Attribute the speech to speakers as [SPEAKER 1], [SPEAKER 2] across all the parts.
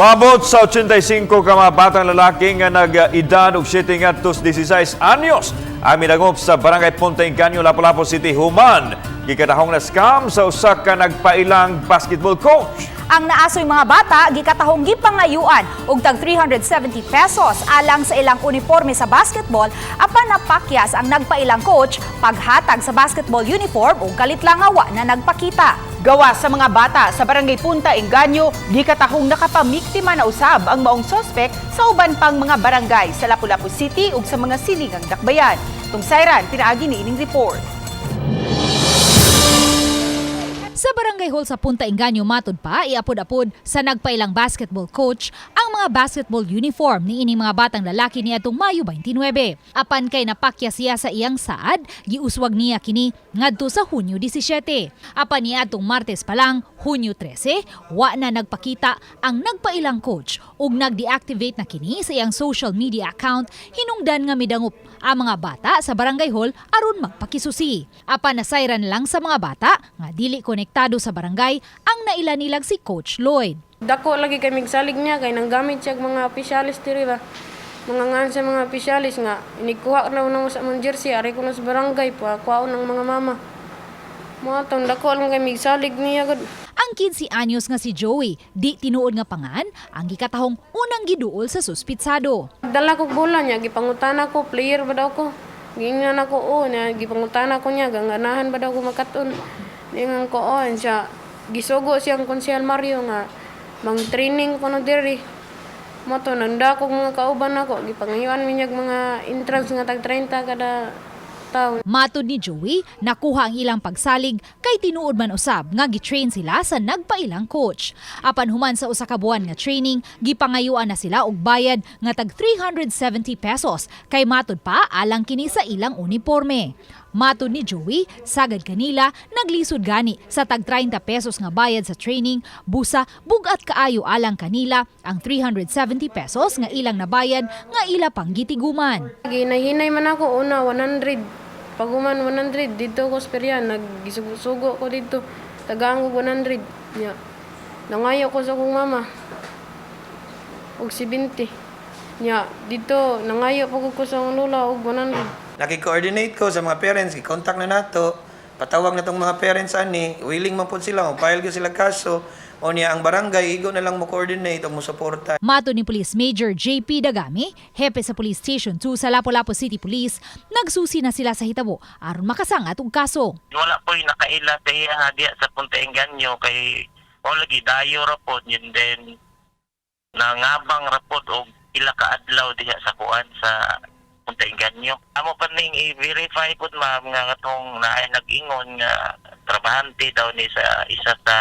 [SPEAKER 1] Moabot sa 85 ka mga batang lalaki nga nag-edad og 7 ngadto 16 anyos ang midangop sa Barangay Punta Engaño, Lapu-Lapu City human gikatahong na scam sa usa ka nagpailang basketball coach.
[SPEAKER 2] Ang naasoy mga bata gikatahong gipangayuan og tag 370 pesos alang sa ilang uniforme sa basketball, apan napakyas ang nagpailang coach paghatag sa basketball uniform ug kalit lang nga wa na nagpakita.
[SPEAKER 3] Gawa sa mga bata sa Barangay Punta Engaño, gikatahong nakapamiktima na usab ang maong sospek sa uban pang mga barangay sa Lapu-Lapu City ug sa mga silingang dakbayan. Tungsayran, pinaagi ni ining report.
[SPEAKER 4] Sa Barangay Hall sa Punta Engaño, matud pa, iapod-apod sa nagpailang basketball coach ang mga basketball uniform ni ining mga batang lalaki niadtong Mayo 29. Apan kay napakya siya sa iyang saad, giuswag niya kini ngadto sa Hunyo 17. Apan niadtong Martes pa lang, Hunyo 13, wa na nagpakita ang nagpailang coach ug nag-deactivate na kini sa iyang social media account hinungdan nga midangop ang mga bata sa barangay hall aron magpakisusi. Apan nasayran lang sa mga bata nga dili konektado sa barangay ang naila nilang si Coach Lloyd.
[SPEAKER 5] Dako lagi kay migsalig niya kay nanggamit siya og mga opisyalis diri ba. Mga ngan sa mga opisyalis nga inigkuha na namo sa among jersey, ari ko na sa barangay pa kuhaon ng mga mama. Mga tong dako lang kay migsalig niya gud.
[SPEAKER 4] Ang 15 anyos nga si Joey, di tinuod nga pangan, ang gikatahong unang giduol sa suspitsado.
[SPEAKER 5] Dala ko bola niya, gipangutana ko player ba daw ko. Giingnan ako oh, niya gipangutana ko niya ganganahan ba daw ko makaton. Ningan ko oh, siya gisugo siyang konsehal Mario nga mang training ko no diri. Mo to nanda ko mga kauban nako, gipangayuan mi niya mga entrance nga tag 30 kada taon.
[SPEAKER 4] Matod ni Joey, nakuha ang ilang pagsalig kay tinuod man usab nga gitrain sila sa nagpailang coach. Apan human sa usa ka buwan nga training, gipangayuan na sila og bayad nga tag 370 pesos kay matod pa alang kini sa ilang uniporme. Matod ni Joey, sagad kanila naglisod gani sa tag 30 pesos nga bayad sa training, busa bugat kaayo alang kanila ang 370 pesos nga ilang nabayad nga ila pang gitiguman.
[SPEAKER 5] Ginahinay man ako una 100. Paguman 100 dito ko sa perya, naggisugo ko dito. Tagaan ko 100. Nya. Nangayo ko sa akong mama. Og 70. Nya, dito nangayo pa ko sa akong lola og 100.
[SPEAKER 6] Naki-coordinate ko sa mga parents, gi-contact na nato, patawag na tong mga parents ani, willing man pud sila, mo-file gyud sila kaso, o niya ang barangay, igo na lang mo coordinate o mo suporta.
[SPEAKER 4] Matod ni Police Major JP Dagami, hepe sa Police Station 2 sa Lapu-Lapu City Police, nagsusi na sila sa hitabo aron makasangat og kaso.
[SPEAKER 7] Wala po yung nakaila sa iya diya sa Punta Engaño kay o lagi dayo ra pod yun, then nangabang ra pod og ila ka adlaw diha sa kuan sa Punta Engaño. Amo pa ning i-verify pod, ma'am, nga katong naay nag-ingon nga trabahante daw ni sa isa sa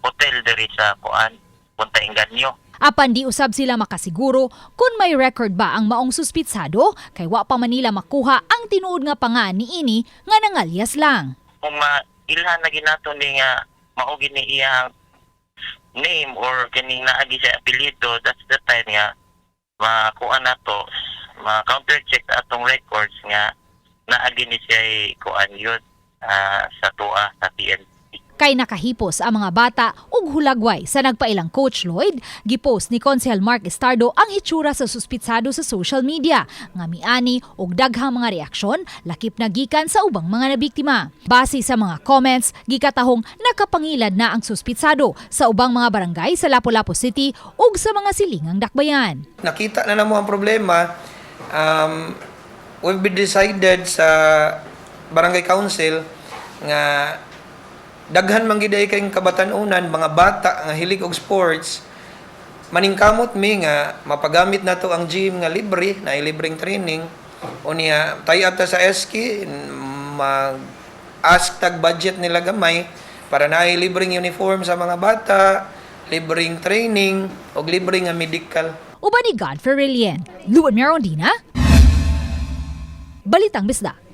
[SPEAKER 7] hotel diri sa kuan Punta Engaño.
[SPEAKER 4] Apan di usab sila makasiguro kung may record ba ang maong suspitsado kay wa pa man nila makuha ang tinuod nga pangan niini nga nangalyas lang.
[SPEAKER 7] Kung mailhan na ginato ni nga mao gini iyang name or kining naagi sa apelyido, that's the time nga makuha na to, ma-counter check atong records nga naagi ni siya kuan yun sa tuwa sa PNP.
[SPEAKER 4] Kay nakahipos ang mga bata ug hulagway sa nagpailang Coach Lloyd, gipost ni Konsehal Mark Estardo ang hitsura sa suspitsado sa social media nga miani og daghang mga reaksyon, lakip na gikan sa ubang mga nabiktima. Base sa mga comments, gikatahong nakapangilad na ang suspitsado sa ubang mga barangay sa Lapu-Lapu City ug sa mga silingang dakbayan.
[SPEAKER 6] Nakita na namo ang problema, we've been decided sa barangay council nga daghan man gid ay kayong kabatanunan, mga bata nga hilig og sports, maningkamot mi nga mapagamit nato ang gym nga libre na libreng training. O niya tay ta sa SK mag ask tag budget nila gamay para naay libreng uniform sa mga bata, libreng training og libre nga medical.
[SPEAKER 4] Uban ni Godfrey Relien, Luan Merondina, Balitang Bisdak.